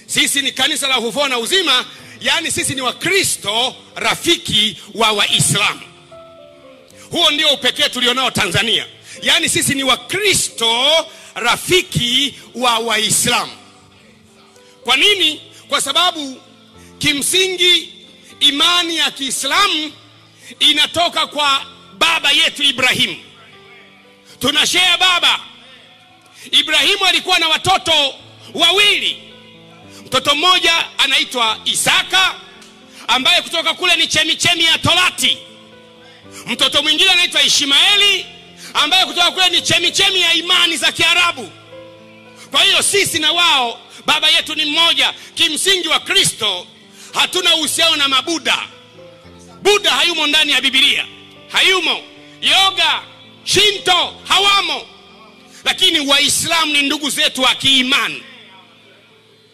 Sisi ni kanisa la ufufuo na uzima, yaani sisi ni Wakristo rafiki wa Waislamu. Huo ndio upekee tulionao Tanzania. Yaani sisi ni Wakristo rafiki wa Waislamu. Kwa nini? Kwa sababu kimsingi imani ya Kiislamu inatoka kwa baba yetu Ibrahimu. Tunashare baba. Ibrahimu alikuwa na watoto wawili. Mtoto mmoja anaitwa Isaka, ambaye kutoka kule ni chemichemi ya Torati. Mtoto mwingine anaitwa Ishmaeli, ambaye kutoka kule ni chemichemi ya imani za Kiarabu. Kwa hiyo sisi na wao baba yetu ni mmoja. Kimsingi wa Kristo hatuna uhusiano na mabuda. Buddha hayumo ndani ya Biblia, hayumo. Yoga, Shinto hawamo. Lakini Waislamu ni ndugu zetu wa kiimani.